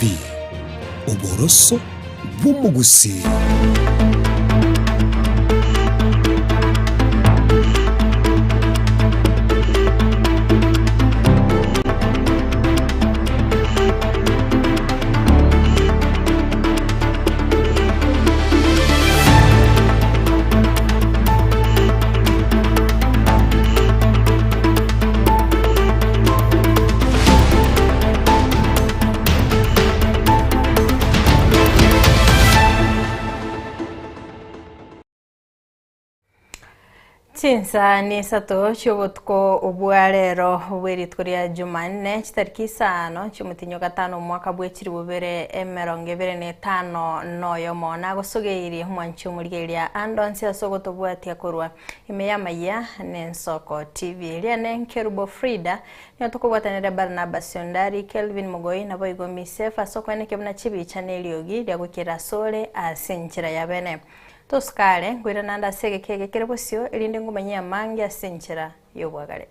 TV, oboroso bw'omogusii. Chinsa nisato chi'obotuko obwa rero bw'erituko ria Jumanne chitariki isano chi'omotienyi o gatano omwaka bwe chilifu bibere emerongo ebere na etano na oyomo. Nagosogeirie omwanchi omorigereria ande onsi ase ogotobwatia korwa ime y'amayia na Ensoko TV. Riane Nkerubo Frida nigo tokobwatanera Barnabas Ondari, Kelvin Mogoi naboigo Misefa ase okoenekia buna chibicha na eriogi ria goikera asore ase enchera ya bene. Tosukare, nkoirana ande ase egeka eke kere bosio, erinde ngomanyie amange ase enchera y'obwagare.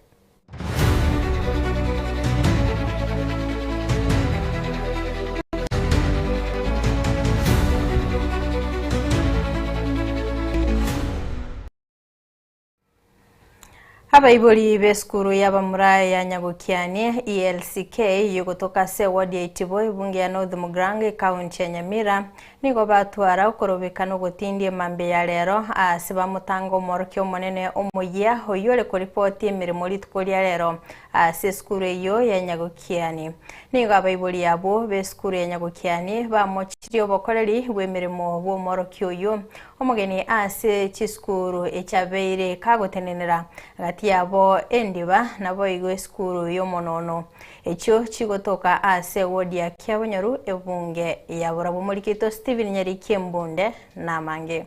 Abaibori b'esukuru y'abamura ya Nyagokiani, ELCK, yogotoka ase eward ya Itibo, ebunge ya North Mugirango, ekaunti ya Nyamira, nigo batwara okorobeka na ogotindia emambia ya rero ase bamotanga omworokia omonene omoyia oyio ore koripoti emeremo rituko ria rero ase esukuru eyio ya Nyagokiani. Nigo abaibori abwo b'esukuru ya Nyagokiani bamochirie obokoreri bw'emeremo bw'omworokia oyio Omogeni ase chisukuru echiabeire kagotenenera gati yabo endiba naboigo esukuru y'omonono echio chigotoka ase ewodi ya Kiabonyoru ebunge ya Borabu. Omorikito Stephen Nyariki Embunde namange.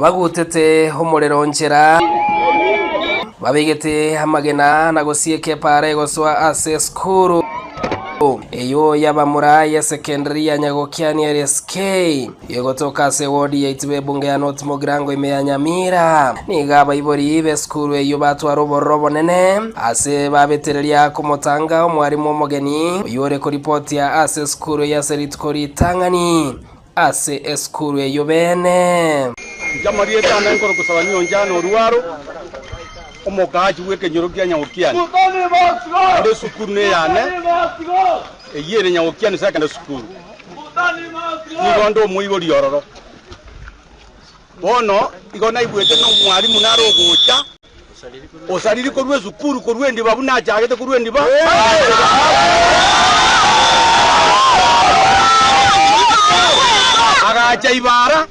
Bagutete omorero nchera, babegete amagena na gosieka epaara egosoa ase esukuru eyio y'abamura y'esekendari ya Nyagokiani LSK. Egotoka ase ewodi ya Itibo ebunge ya North Mugirango ime ya Nyamira. Nigo abaibori b'esukuru eyio batwara obororo obonene ase babetereria komotanga omwarimu omogeni oyio ore koripotia ase esukuru eyio ase rituko ritang'ani ase esukuru eyio bene. Inche amarieta ane nkorokwa Sabani Onjana Orwaro, omokaachi bw'ekenyoro kia Nyagokiani. Naende esukuru neyane, eyio ere Nyagokiani Secondary School. Nigo nde omoibori ororo. Bono igo naigwete nomwalimu nare ogocha, osariri korwa esukuru korwa endiba buna achagete korwa endiba. Agacha ibara,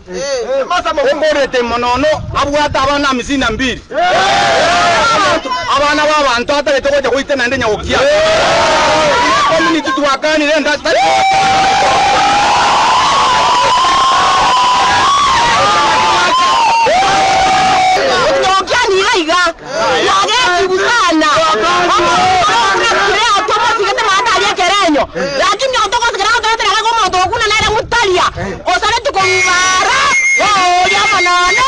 okorete monono abwate abana hamsini na mbili, abana b'abanto atagete gocha goita naende nyagokia. Community twakanire nda tari Nyokiani iga iga, nagetigwe sana, omonto atomosigete naende aria ekerenyo, lakini otogosigera gotoetera iga omonto okuna nere mutaria, osareti korubara, oria amanene,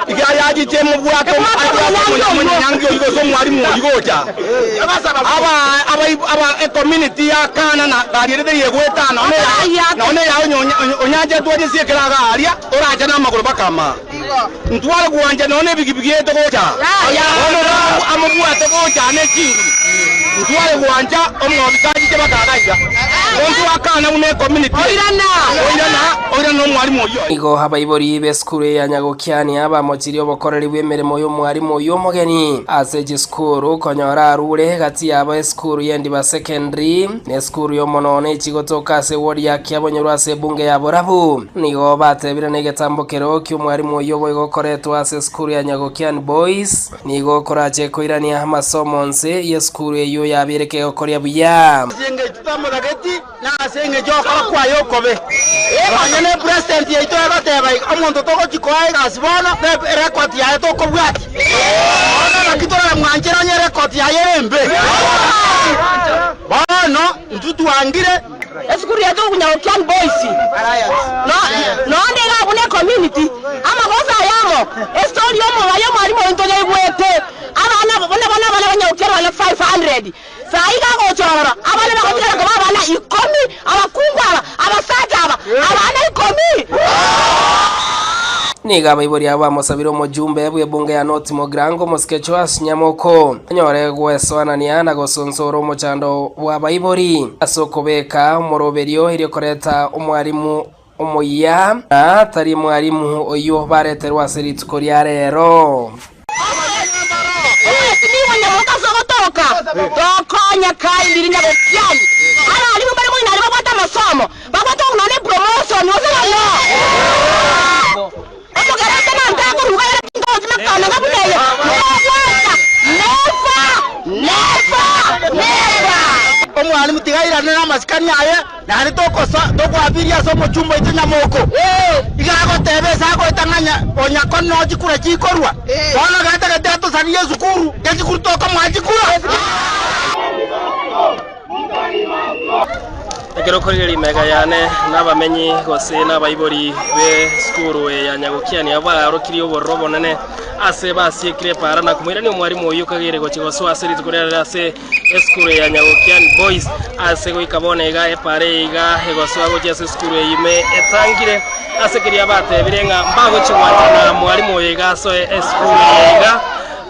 Iga yachiche mobwate omonyanyangi oyio gose omwalimu oyio gocha. Aba ecommunity ya Kana na garierete yegoetana nonye yaye onyanchetwe ache ase ekero iga aria orache namagoro mpaka amaa. Ntware gwancha nonye nebigibigi yaito gocha. Bono amobwate gocha ne chinguru. Ntware gwancha omwobisa achiche mpaka iga iga. Bontwe akana buna ecommunity. Oirana oirana nomwalimu oyio. Nigo abaibori b'esukuru eye ya Nyagokiania bamochirie obokoreri bw'emeremo y'omwarimu oyio omogeni ase chisukuru konyora arure gati yabo esukuru y'Endiba Secondary na esukuru y'Omonono echigotoka ase ewodi ya Kiabonyoru ase ebunge ya Borabu. Nigo batebire negetambokero ki'omwarimu oyio boigo okoretwa ase esukuru ya Nyagokiani Boys nigo korache koirania amasomo onsi y'esukuru eyio yabeire kegokoria buya. Ase engencho tamotageti, na ase engencho y'ogokora kwaye okobe. Nonya ne president yaito egoteba iga, omonto togochi koa egasi bono, ne erecord yaye tokobwatia. Bono naki toramwanchere onye erecord yaye ere embe? Bono intwe twangire. Esukuru yaito Nyagokian Boys nonde iga abwo ne community amagoso ayamo, estory yomobayi omwalimu oito nyaigwete, abana buna bono abana ba Nyagokian. 100. Saa iga agocha ororo, abana bagotigara koba abana ikomi, abakungu aba, abasacha aba, abana ikomi. Nigo abaibori abo bamosabire omojumbe bw'ebunge ya North Mugirango omosike Joash Nyamoko anyore gwesoanania na gosonsora omochando bw'abaibori ase okobeka omoroberio erio koreta omwarimu omoyia na tari mwarimu oyio bareterwe ase rituko ria rero. Omwesimigwa nyaboka ase ogotoka, tokonya kaindiri nyabokiani. Abalimu mbare moino aria babwate amasomo, babwate nonya ne promotion gose ng'o. Omogerete nanto akoruga ere tingochi makana ng'a buna eye, nobwata, never, never, never. Omwalimu tiga airane namasikani aye, naende tokosa tokoabiria ase omochumba oito nyamoko. Iga agoteba ase agoeta ng'a onyako noo chikura chikorwa. Bono getagete atosarie esukuru, kechikuru tokomoa chikura. Ekero okorigereria emega yane nabamenyi gose nabaibori be sukuru eye ya Nyagokiani abwo barokirie obororo obonene ase basiekire epaara na komoirania omwarimu oyio okageire gochia gosoa ase rituko riarero ase esukuru eye ya Nyagokiani Boys ase goika bono iga epaara eye iga egosoa gochia ase esukuru eye ime etangire ase keria batebire ng'a mbagochia gwanchana mwarimu oyo iga asoe esukuru eye iga.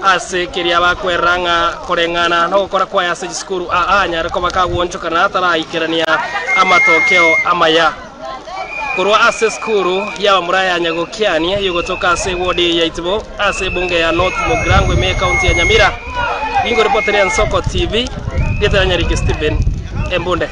Ase keria bakwerera ng'a koreng'ana nogokora kwaye ase chisukuru aa anyare koba kagwonchokana ataraikerania amatokeo amaya. Korwa ase esukuru y'abamura ya Nyagokiani eyogotoka ase ewodi eye ya Itibo ase ebunge ya North Mugirango ime y'ekaunti ya Nyamira, ningoripoteria Ensoko TV, rieta ria Nyariki Stephen Embunde.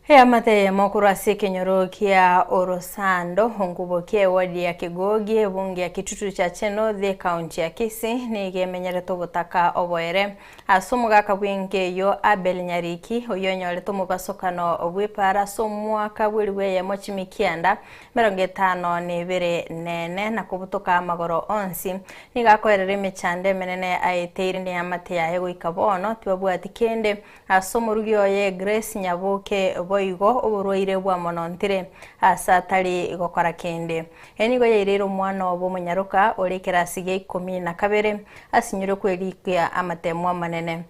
Eamate eyemo korwa ase ekenyoro kia Orosando, Onkubokia eward ya Kigogi, ebunge ya Kitutu Chache North, ekaunti ya Kisii, nigo emenyerete obotaka oboere ase omogaka bw'enka eyio Abel Nyariki, oyio onyorete omobasokano bw'epaara ase omwaka bw'eribu eyemo chimikianda 52 nene na kobutoka amagoro onsi. Nigo akoerera emechando emenene aeteire neamate yaye goika bono tibabwati kende Ase omorugi oye Grace Nyaboke boigo oborwaire bwamonontire ase atari gokora kende. Eye nigo yaireire omwana obo omonyaroka ore ekerasi gia ikomi na kabere asinyirwe kwerikia amatemo amanene.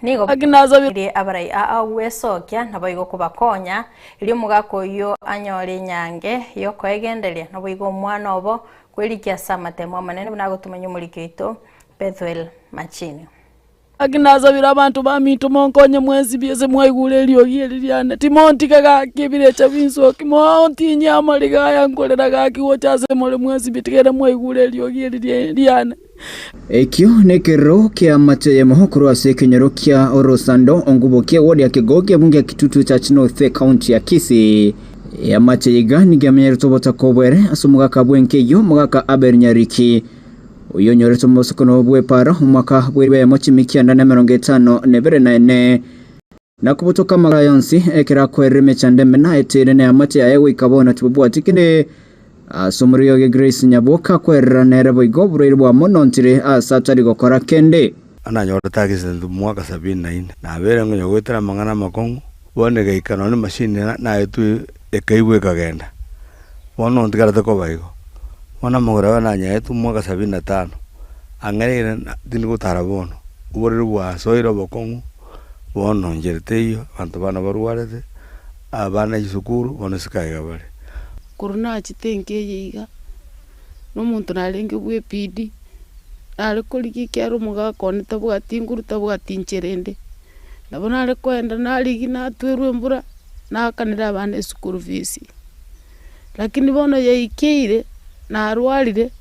Nigo ere abarai aa gwesokia naboigo kobakonya erio omogaka oyio anyore enyange yokoegenderia naboigo omwana obo kwerikia ase amatemo amanene buna agotomanya omoriki oito Bethuel Machini. Gaki nasabire abanto baminto monkonye mwensi pi ase mwaigure eriogi eri riane, timontiga gaki ebirecha binsoki, montinyie amariga aya nkorera gaki gocha ase more mwensi pi, tigere mwaigure eriogi eri riane. Ekio nekerero ki'amache eyemo korwa ase ekenyoro kia Orosando, Ongubo ki'eward ya Kegogi ebunge ya Kitutu Church North ekaunti ya Kisii. Eamache iga nigo emenyerete obotaka obwere ase omogaka bw'enka eyio, omogaka Abel Nyariki. Oyio onyorete omosokono bw'epaara omwaka bw'ebiemo chimikianda na emerongo etano na ebere na ene, na kobotoka amagoro aye onsi, ekero akwerire emechando emene aeteire neamate yaye goika bono tibobwati kende. Ase omorwio oye Grace Nyaboka akwerera nere boigo oborwaire bwamonontire ase atari gokora kende. Ananyorete accident mwaka sabini na ine, nabeire ngonya goetera amang'ana amakong'u, bono egaika nonye emachine naetwe ekaigwa ekagenda. Bono ntigarete koba igo, bono amagoro aye nanyaetwe omwaka sabini na tano, ang'ereire na tindi gotara bono, oborere bwasoire obokong'u, bono nchera teiyo, abanto bane barwarete, abana chisukuru, bono isiko aiga bare. Korwa nachete enka eye iga, na omonto narenge bw'ebidi, nare korigia ekiagera omogaka one tabwati nguru tabwati nchera ende, nabo nare koenda narigia natwerwa embura, naakanera abana eschool fees. Lakini bono yaikeire, narwarire,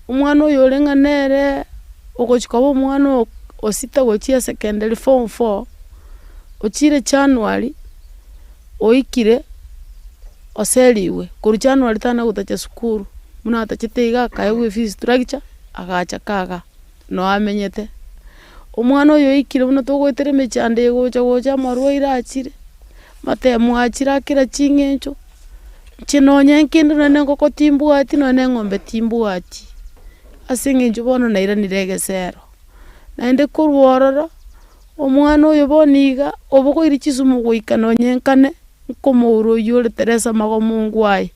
omwana oyo ore ng'a nere ogochia koba omwana o osita gochia secondary form four, ochire January, oikire, oseriwe, korwa January tana gotacha sukuru, buna atachete iga akaegwa efees structure, agacha kagaa, noo amenyete. Omwana oyo oikire buna togoetera emechando eye gocha gocha amarwaire achire. Matemo achire akera ching'encho, inche nonye nkende nonye na engoko timbwati nonye na eng'ombe timbwati, ase eng'encho bono nairanire egesero. Naende korwa ororo, omwana oyo bono iga, obogoire chisumu goika nonye nkane, nkomoura oywo ore Teresa magomungu aye.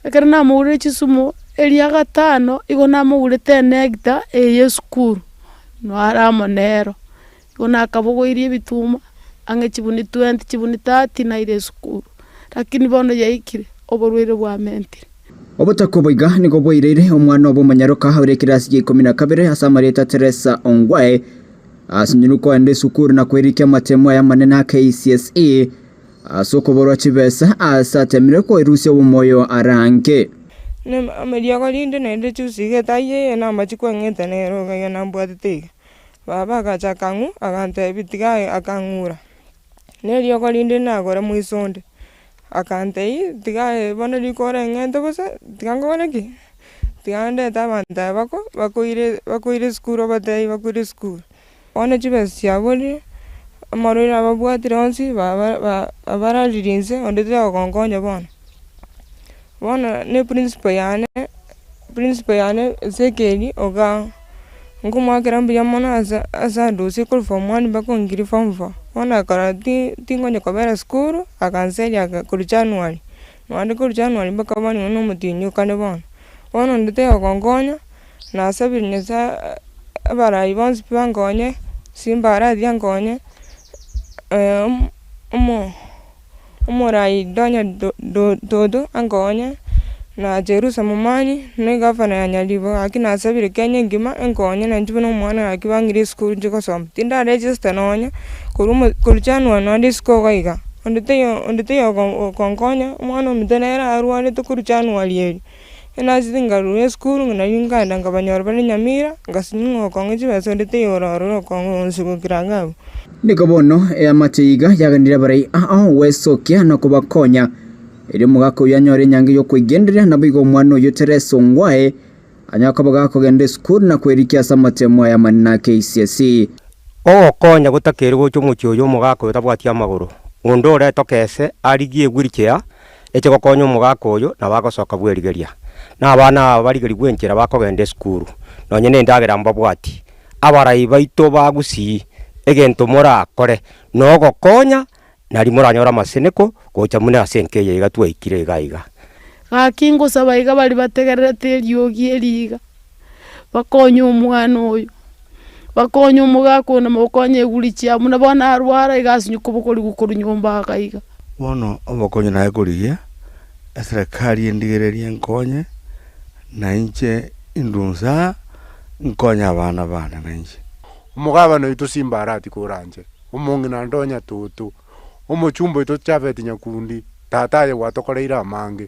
Ekero namourire chisumu. Eria gatano, igo namogurete enegita eye y'esukuru, noare amo nero. Igo nakabogoirie ebituma, ang'e chibuni twenty, chibuni thirty naire esukuru, lakini bono yaikire, oborwaire bwamentire. Obotaka obo iga nigo bwaireire omwana obo omonyaroka ore ekerasi gia ikomi na kabere ase amarieta Teresa Ongwae, asinyiru koenda esukuru na kwerikia amatemo aya amanene a KCSE ase okoborwa chibesa ase atemire koerusia obomoyo arange. Amariogo rinde naende juzi iga etaiyo namachiko ang'ete nere iga nambwatete iga. Baba agacha akang'u agantebia tiga akang'ura, na eriogo rinde nagora moiso onde, akantebia tiga aye bono riko oreng'ente bosa, tiga nkore ki? Tiga ndete abanto aba bako bakoire bakoire esukuru obatebie bakoire esukuru. Bono chibesa chiaborire, amarwaire ababwatire onsi baba ba babararirie inse onde tari ogonkonya bono. Bono na eprinciple yane, principle yane Ezekiel ogaa, nkomoakera mbuya mono ase ase andusie korwa form one mpaka ongirie form four, bono akarora ti tinkonya kobera sukuru, akanseria aka korwa January, nonye korwa January mpaka bono igo na omotienyi okane bono. Bono onde taiyo ogonkonya, nasabire Nyasaye abarai bonsi pi bankonye, Simba Arati ankonye, omo omorai Donya Dodo ankonye, na Jerusa Momanyi, na egavana ya Nyaribo gaki nasabire Kenya engima enkonye na inche buna omwana gaki bang'ire esukuru nche gosoma. Tindaregister nonye, korwa omo korwa January nonye isiko iga iga, onde taiyo onde taiyo ogonkonya, omwana ominto nere arwarete korwa January eria. Nachete nkarwa esukuru nario nkaenda nkabanyora bare Nyamira, ngasinywa ng'a okong'a chibesa onde taiyo ore ororo okong'a onsi gokira iga abwo. Nigo bono eamate iga yaganire abarai ao gwesokia na kobakonya, erio omogaka oyio anyore enyangi y'okweigenderia, naboigo omwana oyio Teresa Ongwae anyare koba gakogenda esukuru na kwerikia ase amatemo aya amanene a KCSE. Ogokonya gotakeire gocha omochie oyo omogaka oyo tabwati amagoro, onde oretoke ese arigie ewheelchair Eche gokonya omogaka oyo, nabo agosoka bwerigeria. Na abana aba barigerigwe enchera bakogenda esukuru, nonye nendagera mbabwati. Abarai baito ba Gusii, egento morakore nogokonya, nario moranyore amaseneko gocha buna ase enka eye iga twaikire iga iga. Gaki ngosaba iga baria bategererete eriogi eri iga, bakonye omwana oyo, bakonye omogaka oyo na mokonye eguri chiabo, buna bono arwara iga asinye kobogorigwa korwa nyomba iga iga. Bono obokonyi naye korigia, eserekari endigererie enkonye, na inche indwe nsa nkonye abana bane nainche. Omogabana oito Simba Arati koranche, omong'ina Ndonya Toto, omochumba oito Japhet Nyakundi, tata aye gwatokoreire amange,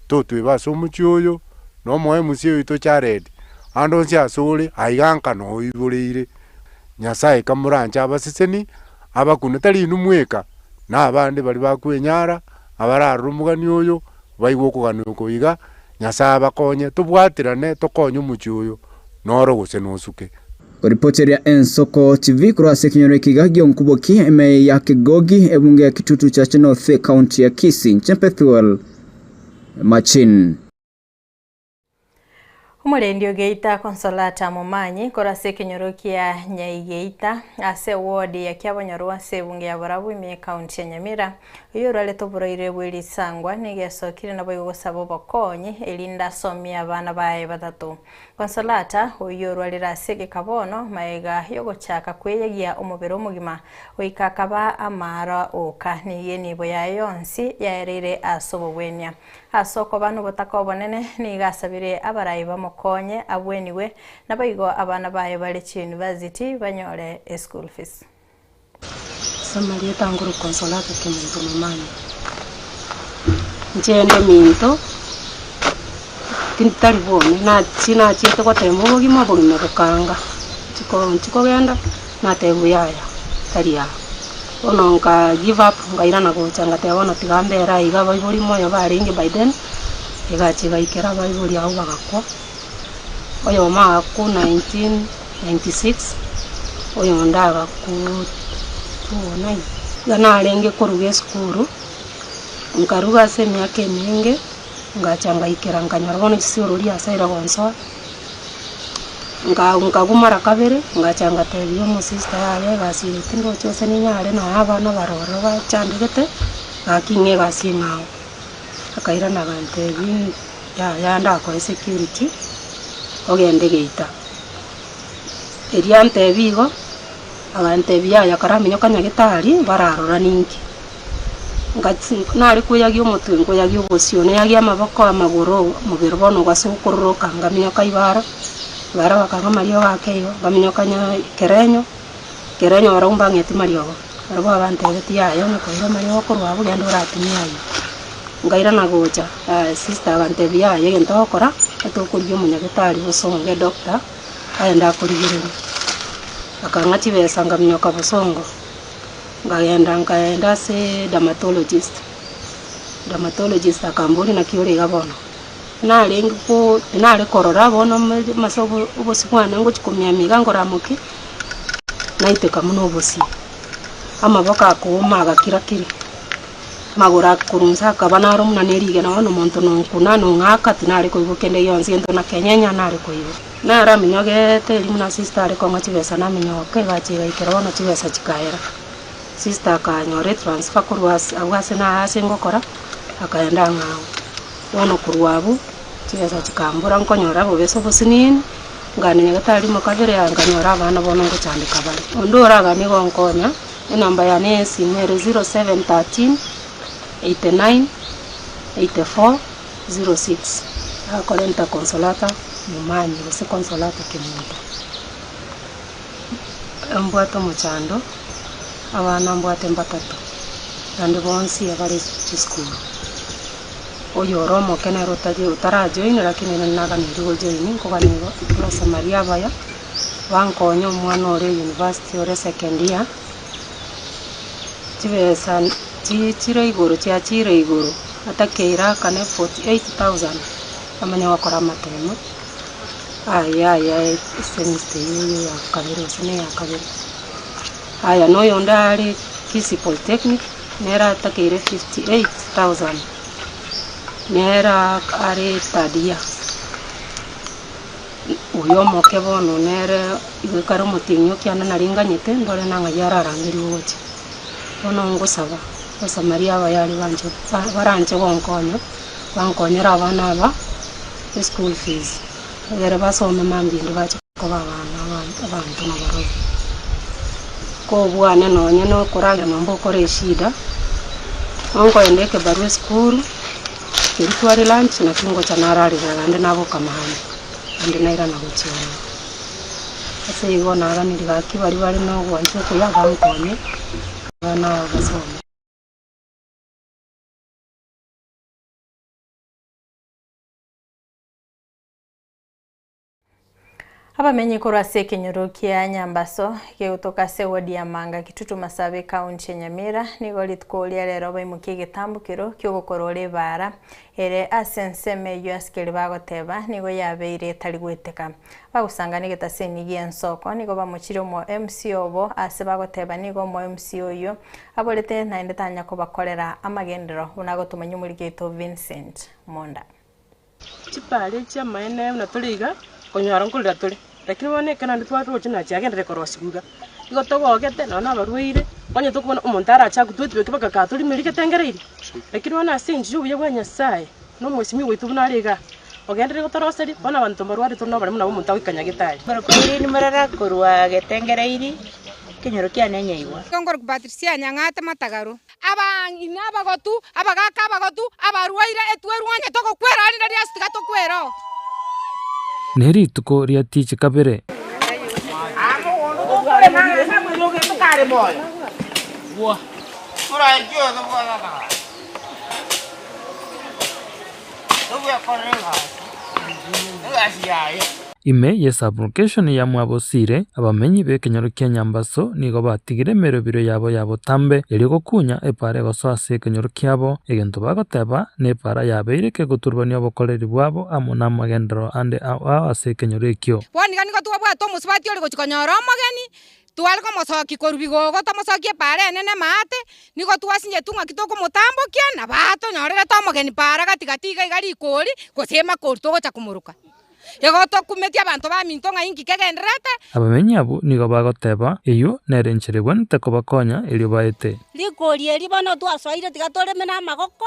totwebe ase omochie oyo, na omoemusia oito Jared, ande onsi asore, aiga nka noiboreire. Nyasae kamoranche abaseseni, abakune tari inwe mweka, na abande baria bakwenyara, abararore omogani oyo, baigwe okogania oko iga, Nyasae abakonye, tobwaterane tokonye omochie oyo, noro gose nosuke. Koripoteria Ensoko TV korwa ase ekenyoro ekiga gi'Onkuboki, ime ya Kegogi, ebunge ya Kitutu Chache North, ekaunti ya Kisii. Inche Pethuel Machin. Omorendi o Geita Consolata Momanyi korwa ase ekenyoro kia Nyaigeita ase eward ya Kiabonyoru ase ebunge ya Borabu ime y'ecounty ya Nyamira, oyio orwarete oborwaire bwe risangwa nigo esokire naboigo gosaba obokonyi erinde asomie abana baye batato. Consolata, oyio orwarire ase egeka bono magega y'ogochaka kweyegia omobere omogima goika akaba amaaro oka, nigo enibo yaye yonsi yaereire ase obogwenia. Ase okoba nobotaka obonene, nigo asabire abarai bamokonye abwenigwe, naboigo abana baye bare chiuniversity banyore eschool fees. Ase amarieta nguru Consolata Kemunto Momanyi. Inche nde minto, tintari bwome, nachi nachiete gotema obogima, obogima bokanga, nchiko nchikogenda, natebiwa yaya, tari aa. Bono nka give up nkairana gocha ngateba bono tiga mbere aiga abaibori moyo barenge by then, egacha egaikera abaibori abwo bagakwa, oyomo agakwa 1996, oyonde agakwa 2009. Iga narenge koruga esukuru, nkaruga ase emiaka emenge, ngacha ngaikera nkanyora bono chisiorori asaire gonsoa, nka nkagwa mara kabere, ngacha ngatebia omosister yaya egasi eye tindochi gose ninyare nonya abana bare ororo bachandegete, gaki ng'a egasi eng'ao. Akairana agantebia. Yaya ndakoe security ogende geita. Erio antebia igo, agantebia yaya karaminyoka nyagetari bararora ninki. Ngatsi nare koyagia omotwe nkoyagia obosio, nayagia amaboko, amagoro, omobere bono ogasa okororoka, nkaminyoka ibara, ibara bakang'a amariogo ake igo, nkaminyoka nya kerenyo, kerenyo barabwo mbang'eti mariogo, barabwo babantebetie yaya onye koira amariogo korwa abwo genda oratumie aywo. Nkairana gocha, sister agantebia yaya egento ogokora, etokorigia omonyagetari bosongo edoctor, aende akorigererie. Akang'a chibesa nkaminyoka bosongo. Nkagenda nkaenda ase dermatologist, dermatologist akamboria naki ore iga bono, narenge ko tinare korora bono ase obosio bwane ngochia komiamia iga nkoramokia, naiteka buna obosie, amaboko akooma agakira kiri, amagoro akorwa inse akaba naro buna ne rigena bono omonto nonkuna nong'aka tinare koigwa kende gionsi gento nakenyenya nare koigwa. Naro aminyogete erio buna sister are kong'a chibesa naminyoka egacha egaikera bono chibesa chikaera. Sister akanyora etransfer korwa ase abwo ase na ase ngokora, akaenda ang'ao. Bono korwa abwo, chibesa chikambora nkonyora bobesa obosinini, nkagenda nyagetari rimo kabere aya nkanyora abana bono ngochandeka bare. Onde oraganie gonkonya, enamba yane ya esimu ere 0713 89 84 06, akorenta Consolata Momanyi gose Consolata Kemunto. Mbwate omochando, abana mbwate mbatato, naende bonsi abare chisukuru. Oyo ore omoke nere otari otarajoin lakini ere naganeiri gojoin, nkogania igo abasamaria abaya, bankonye omwana ore university ore second year, chibesa chire igoro chiachire igoro, atakeire akane 48,000 amanye gokora amatemo aye aya esemester eye ya kabere gose na eya kabere. Aya na oyonde are Kisii Polytechnic, nere atakeire 58,000, nere are third year. Oyo omoke bono nere igo ekare omotienyi okianda nari nganyete ndore nang'ai ararangerigwe gochia. Bono ngosaba, abasamaria abaya aria banche baranche gonkonya, bankonyere abana aba eschool fees, egere basome mambia ende bache koba abana abanto nabarobwo. Kobwane nonye na okoragera nyomba okore eshida, nonkoenda ekebarua esukuru. Erio tware lunch naki ngocha nararera naende naboka mambia, naende nairana gochia ororo. Ase igo naganire gaki baria bare na ogwancha okuya bankonye, abana aba basome. Abamenyi korwa ase ekenyoro kia Nyambaso gegotoka ase ewodi ya Manga Kitutu Masabe ekaunti ya Nyamira nigo rituko ria rero baimokia egetambokero kiogokorora ebaara ere ase ensemo eyio asikeri bagoteba nigo yabeire etari goeteka. Bagosangana egetaseni gi'ensoko nigo bamochire omo MC obo ase bagoteba nigo omo MC oyio aborete naende tanya kobakorera amagenderero buna agotomanyia omoriki oito Vincent Monda. Chipara echi chi'amaene buna tore iga, konyora nkorera tore, lakini bono ekero naende twaroche na chiagenderere korosigwa iga, igo togogete nonye na abarwaire, onye tokobona omonto arache agotwetweke mpaka kaa torimeri getengereiri. Lakini bono ase enchera ya obuya bwa Nyasaye, na omwesimwa oito buna are igaa, ogenderere gotoroseria, bono abanto mbarwarete tore noboremu nabo omonto agoika nyagetari. Korokwa Irene Morara korwa Getengereiri, ekenyoro kiane Nyaigwa. Nkorokwa Patricia Nyang'ate Matagaro. Abang'ina abagotu, abagaaka abagotu, abarwaire, etwerwe onye togokwera rinde riaso tiga tokwere oo. Ne rituko ria tichi kabere. Ime y'esablocation ya Mwabosire, abamenyi b'ekenyoro kia Nyambaso nigo batigire emerobiro yabo ya botambe erio gokunya epaara egosoa ase ekenyoro kiabo, egento bagoteba nepaara yabeire kegoturubania obokoreri bwabo amo namagenderero ande ao ao ase ekenyoro ekio. Bono iga nigo twabwate omosubati ore gochia konyora omogeni, Tware komosokia korwa bigogo tomosokie epaara enene maate, nigo twasinyetu ng'aki tokomotambokia, na batonyorerete omogeni paara gati gati iga iga rikori, gose emakori togocha komoroka. Igo tokumetie abanto baminto ng'a inki kegendererete. Abamenyi abwo nigo bagoteba, Eyio nere enchera egwenerete kobakonya erio baete. Rikori eri bono twasoire tiga toreme namagoko.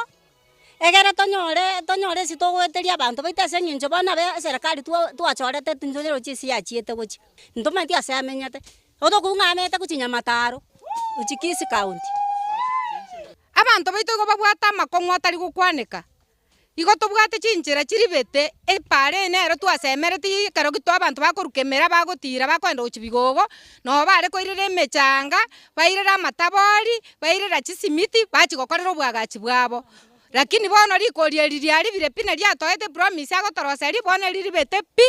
Egere tonyore tonyore ase togoeteria abanto baito ase eng'encho bono abe eserekari twa twachorete ntorochi ase yachiete gochia, ntomanyeti ase amenyete, otokobua ng'a amenyete gochia Nyamataro, gochia Kisii county. Abanto baito igo babwate amakong'u atari gokwaneka, igo tobwate chinchera chiribete, epaara eye nero twasemeretie ekero gitwa abanto bakoruka emera bagotira bakoenda gochia bigogo, nabo bare koirera emechanga, bairere amatabori, bairera chisimiti, bachia gokorera obwagachi bwabo. Lakini bono rikori eri riaribire pi na riatoete epromise agotoroseria, bono riribete pi,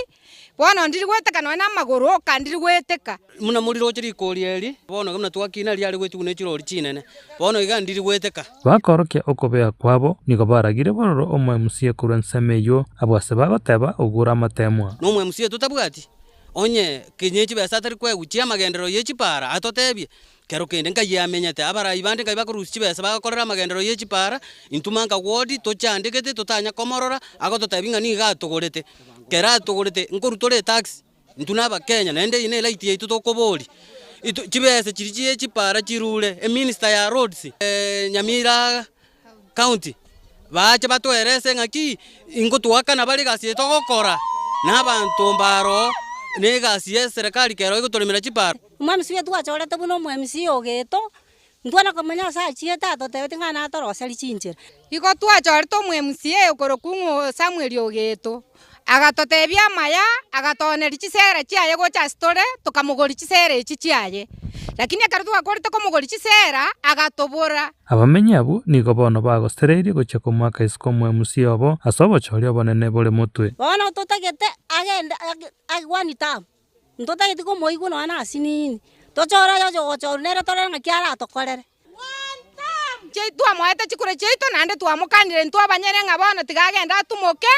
bono ndiri goeteka nonya na amagoro oka ndiri goeteka. Buna moriroche rikori eri, bono iga buna twakina riare goetigwa ne chirori chinene, bono iga ndiri goeteka. Bakorokia okobea kwabo, nigo baragire bororo omoemusie korwa ensemo eyio, abwo ase bagoteba ogure amateemwa. Na omoemusie totabwati, onye kenye chibesa atari koegwa chi'amagenderero ye chipara, atotebie, Kero kende nkai amenyete, abarai bande nkai bakorusia chibesa bagokorera amagenderero ye chipara, intwe manka ward tochandegete totanya komorora, agototebia ng'a nigo atogorete. Kero atogorete, nkorwa tore etax, intwe na abakenya naende eye ne right yaito tokoboria. Intwe chibesa chiria chie chipara chirure, eminister ya roads, Nyamira county, bache batoerese ng'aki ingotoakana bare egasi eye togokora, na abanto mbaro na egasi ya eserekari kero egotoremera chipara. Omwemisi oyo twachorete buna omwemisi ogeto, ntwana komanya ase achiete atotebeti ng'a natoroserie chinchera. Igo twachorete omwemisi okorokwa ng'o Samuel ogeto, agatotebia amaya, agatooneria chisera chiaye gocha ase tore, tokamogoria chisera echi chiaye. Lakini ekero twakorete komogoria chisera, agatobora. Abamenyi abwo nigo bono bagosereirie gochia komoaka isiko omwemisi obo ase obochori obonene bore motwe. Bono totagete agende age one term. Ntotageti komoigwa nonya na asinini, tochore oyoche ogochorwa nere torore ng'aki aratokorere. Twamoete chikura chiaito, naende twamokanire intwe abanyene ng'a bono tiga agende atumoke,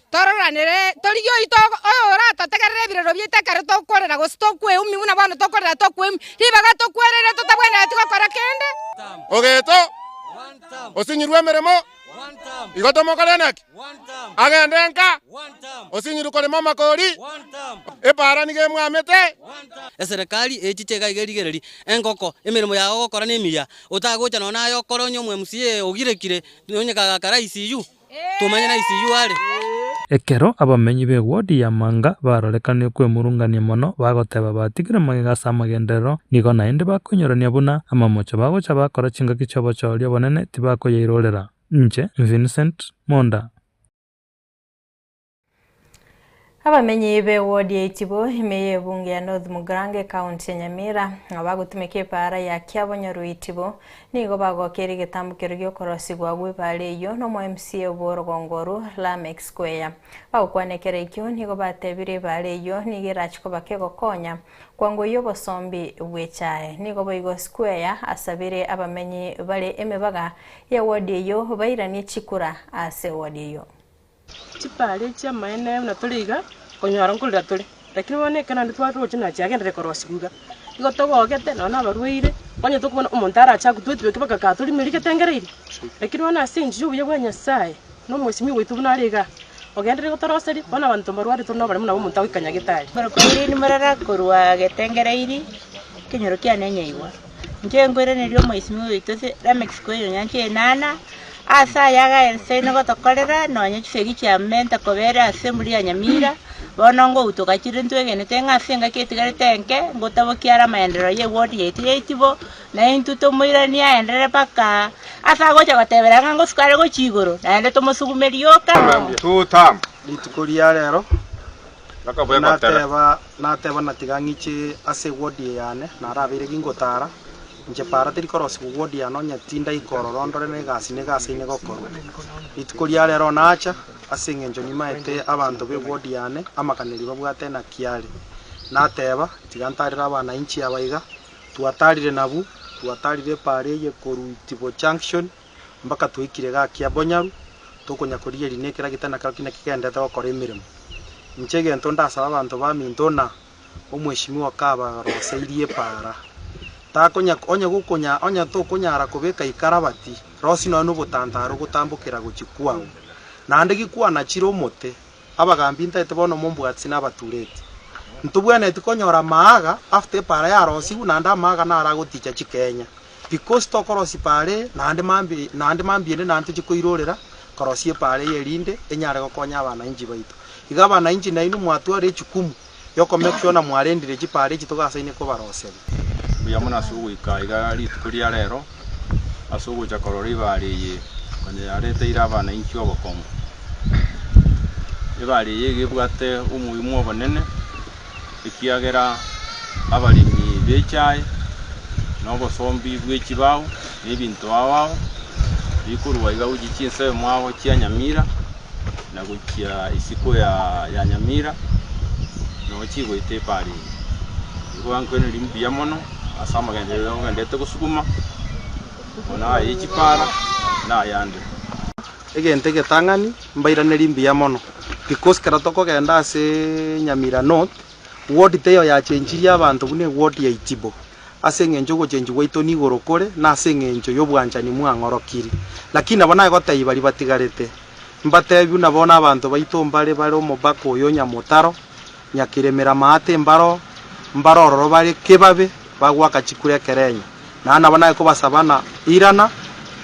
tororanere torigie oito oyo oratotegerere ebirero biaito ekero tokorera gose tokweumia buna bono tokorera tokweumia, ribaga tokwereire totabwenereti gokora kende. Ogeto osinyirwe emeremo, igo tomokore naki? Agende nka, osinyirwe korema amakori, epaara nigo emwamete. Eserekari echiche iga iga erigererie engoko, emeremo yao ogokora nemiya, otagocha nonya naye okore onye omo-MCA ogirekire, onye kagakara ICU, tomanye na ICU are. Ekero abamenyi b'ewodi ya Manga barorekanire kwemurungania mono bagoteba batigire magega ase amagenderero, nigo naende bakoinyorania buna amamocho bagocha bakora chingaki chi'obochori obonene tibakoyairorera. Inche Vincent Monda. Abamenyi b'ewodi ya Itibo ime y'ebunge ya North Mugirango ekaunti ya Nyamira ng'a bagotumeka epaara ya Kiabonyoru Itibo nigo bagokeire egetambokero gi'okorosigwa gw'epaara eyio nomo MCA bw'orogongo orwo Lameck Square. Bagokwana ekero ekio nigo batebire epaara eyio nigo erachi koba kegokonya Kwango y'obosombi bw'echae. Nigo boigo Square asabire abamenyi bare emebaga y'ewodi eyio bairanie chikura ase ewodi eyio. Chipara echi chi'amaene buna tore iga, konyora nkorera tore, lakini bono ekero naende twaroche ng'a chiagenderire korosigwa iga, igo togogete nonya na abarwaire, onye tokobona omonto arache agotwetweke mpaka kaa torimeri getengereiri. Lakini bono ase enchera y'obuya bwa Nyasaye, na omwesimwa oito buna are igaa, ogenderere gotoroseria, bono abanto mbarwarete tore noboremu nabo omonto agoika nyagetari. Korwa morara korwa getengereiri, ekenyoro kiane nyaigwa. Inche nkoiraneria omoisimwa oito ase Lameck Square Onyancha enana, ase aya agaense nigotokorera nonye chisegi chiamenta kobera ase emburi ya Nyamira, bono ngoutoka chire ntwegenete ng'a ase engaki etigarete enke, ngotabokia are amaenderero ya eward yaito ya Itibo, na intwe tomoiranie aenderere mpaka ase agocha gotebera ng'a ngosuka are gochia igoro, naende tomosugume rioka. Rituko ria rero nateba nateba na tiga ng'iche ase eward eye yane narabeire gingotara, inche para teri korosigwa ward yane onye tindaika ororo ndore na egasi nigo aseine gokorwa. Rituko ria rero nacha ase eng'encho nimaete abanto ba eward yane amaganeri babwate naki are. Nateba tiga ntarere abanainchi aba iga, twatarire nabwo, twatarire epara eye korwa Itibo junction mpaka twaikire igaa Kiabonyaru, tokonya korigereria na ekera gete nakerokio naki kegenderete gokora emeremo. Inche egento ndasaba abanto baminto na omweshimiwa kabaroseirie epaara, takonya onye gokonya onye tokonyara kobeka ikarabati, rosia nonya na obotantare ogotambokera gochia kwao. Naende gikwanachire omote, abagambi ntaete bono mombwatisi na abatureti. Ntobwenereti konyora amaaga after epaara yarosigwe naende amaaga naro agoticha chikenya. Because tokorosia paara eye naende mambia naende mambia ende naende tochie koirorera korosia epaara eye erinde enyare gokonya abanainchi baito. Iga abanainchi nainwe mwatwara echukumu yoko make sure ng'a mwarendire chipaara echi togasaine kobaroseria. Mbuya mono ase ogoika iga rituko ria rero, ase ogocha korora ebaare eye konya yareteire abanainchi obokong'u. Ebaare eye iga ebwate omoimo obonene, ekiagera abaremi b'echae, na obosombi bwe chibao, na ebinto ao ao, bikorwa iga gochia chinsemo ao chia Nyamira, na gochia isiko ya ya Nyamira, noo chigoita epaara eye. Igo ankweneria mbuya mono ase amagenderero ogenderete gosuguma, mono aye chipara na ayande. Egento egetang'ani, mbairanerie mbuya mono, because ekero tokogenda ase Nyamira North, ward teiyo yachenchirie abanto buna eward ya Itibo, ase eng'encho ogochenchigwa gwaito nigoro kore, na ase eng'encho y'obwanchani mwang'orokirie. Lakini nabo naye gotebia baria batigarete, mbatebie buna bono abanto baito mbare bare omobaka oyo Nyamotaro, Nyakiremera maate mbaro, mbare ororo bare kebabe, bagoaka chikura ekerenyo. Naende nabo naye kobasaba na irana,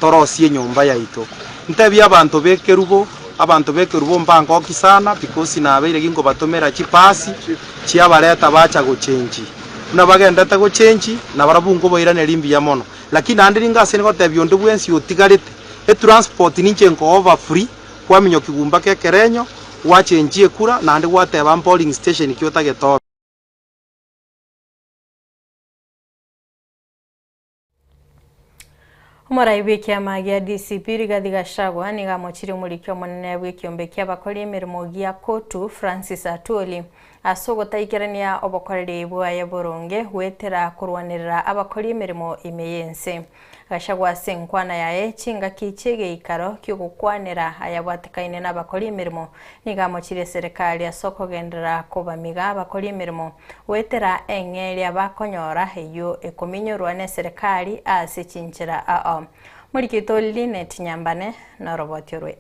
torosie enyomba yaito. Ntebie abanto b'ekerubo, abanto b'ekerubo mbangoki sana because nabeire ginkobatomera chipasi chiabareta bacha gochenji. Buna bagendete gochenji, nabarabwo nkobairaneria mbuya mono. Lakini naende ninga ase ngotebia onde bwensi otigarete, etransport ninche nkoova free, kwaminyokia mpaka ekerenyo, gwachenchia ekura, naende gwateba polling station ki otagete obe. Omorai bw'ekiama gia DCP Rigathi Gachagua nigo amochirie omoriki omonene bw'ekiombe ki'abakori emeremo gia Kotu Francis Atwoli ase ogotaikerania obokoreri bwaye boronge goetera korwanerera abakori emeremo ime y'ense. Gachagua ase enkwana yaye chingaki chi'egeikaro ki'ogokwanera ayabwatekaine nabakori emeremo nigo amochirie eserekari ase okogenderera kobamiga abakori emeremo goetera eng'eria bakonyora eyio ekominyorwa neserekari ase chinchera ao. Morikito Linet Nyambane noroboti orwe.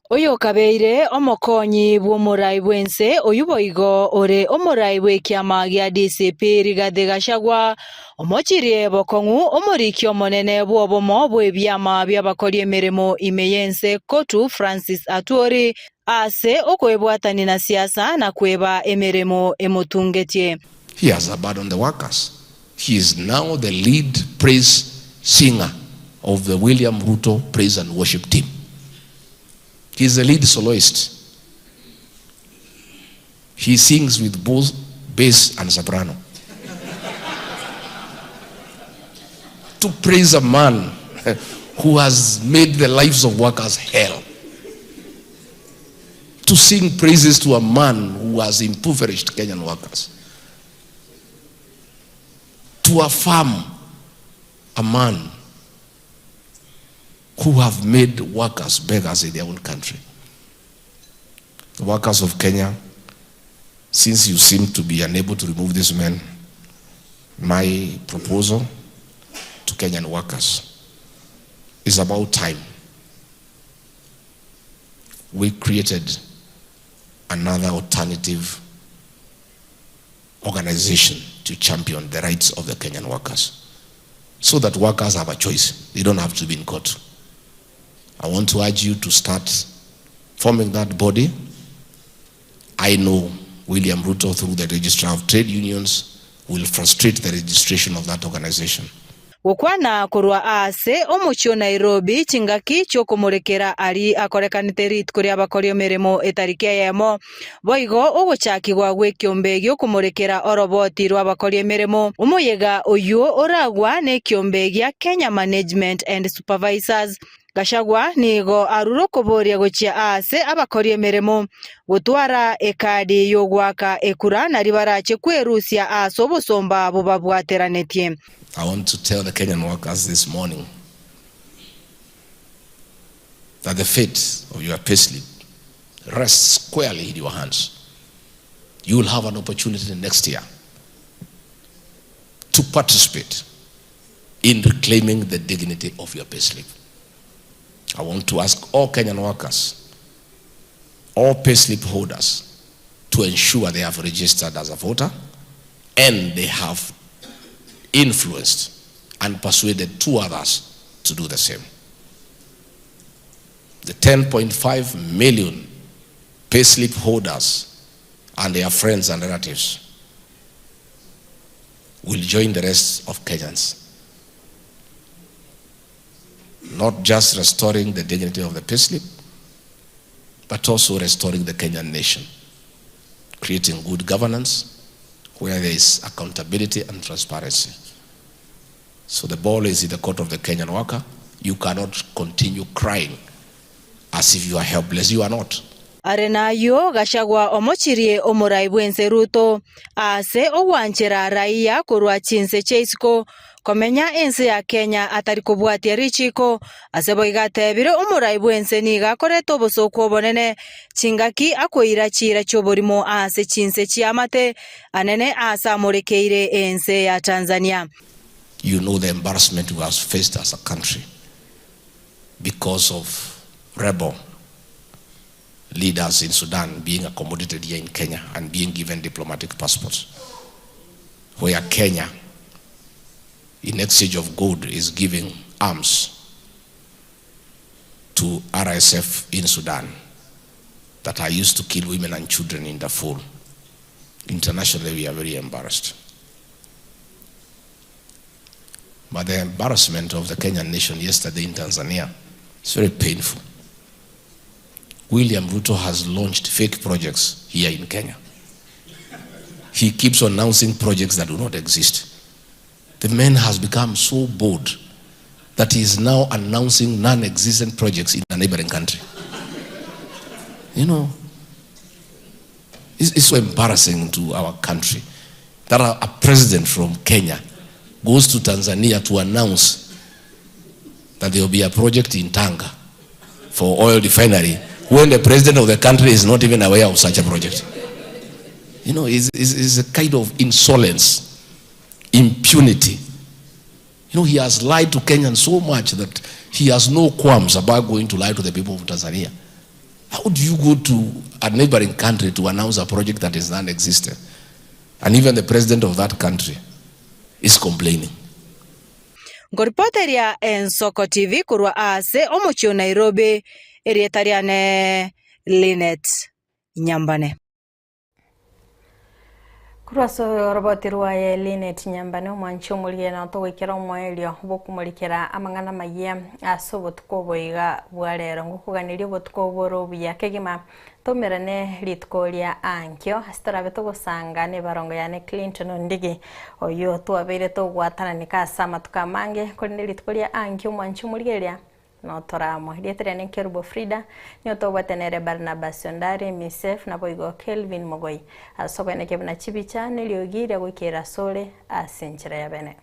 Oyokabeire omokonyi bw'omorai bw'ense oyio boigo ore omorai bw'ekiama gia DCP Rigathi Gachagua, omochirie bokong'u omoriki omonene bw'obomo bw'ebiama bi'abakori emeremo ime y'ense Cotu Francis Atwoli ase okoebwatania na siasa na kweba emeremo emotungetie. He has abandoned the workers. He is now the lead praise singer of the William Ruto praise and worship team. He is the lead soloist. He sings with both bass and soprano. to praise a man who has made the lives of workers hell. To sing praises to a man who has impoverished Kenyan workers. To affirm a man who have made workers beggars in their own country. The workers of Kenya, since you seem to be unable to remove this man, my proposal to Kenyan workers is about time we created another alternative organization to champion the rights of the Kenyan workers so that workers have a choice. They don't have to be in court. I want to urge you to start forming that body. I know William Ruto, through the Registrar of Trade Unions, will frustrate the registration of that organization. Gokwana korwa aase omochie o Nairobi chingaki chi'okomorekera aria akorekanete rituko ri'abakori emeremo etariki eyemo, boigo ogochakigwa gw'ekiombe gi'okomorekera oroboti rw'abakori emeremo, omoyega oyio oragwa nekiombe gia Kenya Management and Supervisors. Gachagua nigo arure okoboria gochia aase abakori emeremo, gotwara ekadi y'ogoaka ekura nario barache kwerusia aase obosomba bobabwateranetie. I want to tell the Kenyan workers this morning that the fate of your payslip rests squarely in your hands. You will have an opportunity next year to participate in reclaiming the dignity of your payslip. I want to ask all Kenyan workers, all payslip holders, to ensure they have registered as a voter and they have influenced and persuaded two others to do the same. The 10.5 million payslip holders and their friends and relatives will join the rest of Kenyans. Not just restoring the dignity of the payslip, but also restoring the Kenyan nation, creating good governance where there is accountability and transparency. So the ball is in the court of the Kenyan worker. You cannot continue crying as if you are helpless. You are not. Are nayio Gachagua omochirie omorai bw'ense Ruto ase ogwanchera raia korwa chinse chia isiko komenya ense ya Kenya atari kobwatia richiko. Ase boigo atebire omorai bw'ense nigo akorete obosooku obonene chingaki akoira chiira chi'oborimo ase chinse chi'amate anene aase amorekeire ense ya Tanzania. You know the embarrassment we have faced as a country because of rebel leaders in Sudan being accommodated here in Kenya and being given diplomatic passports, where Kenya, in exchange of gold, is giving arms to RSF in Sudan that are used to kill women and children in Darfur. Internationally, we are very embarrassed. But the embarrassment of the Kenyan nation yesterday in Tanzania is very painful. William Ruto has launched fake projects here in Kenya. He keeps announcing projects that do not exist. The man has become so bold that he is now announcing non-existent projects in a neighboring country. You know, it's, it's so embarrassing to our country that a, a president from Kenya goes to Tanzania to announce that there will be a project in Tanga for oil refinery when the president of the country is not even aware of such a project. You know, it's, it's, it's a kind of insolence, impunity. You know, he has lied to Kenyans so much that he has no qualms about going to lie to the people of Tanzania. How do you go to a neighboring country to announce a project that is non-existent? And even the president of that country is complaining. Nkoripoteria Ensoko TV korwa ase omochie o Nairobi, erieta riane Linet Nyambane. Korwa ase oroboti rwaye Linet Nyambane omwanchi omorigena otogoikera omoerio bw'okomorikera amang'ana amayia ase obotuko obo iga bwa rero. Ngokoganeria obotuko obore obuya kegima Tomerane rituko ria ankio, ase torabe togosanga nebarongo yane Clinton Ondigi, oyio twabeire togwatananeka ase amatuko amange, korende rituko ria ankio omwanche omorigereria notoramo. Erieta riane Kerubo Frida, nigo tobwate nere Barnabas Ondari, Misef, naboigo Kelvin Mogoi. Ase okoenekia buna chibicha neriogi ria goikera asore ase enchera ya bene.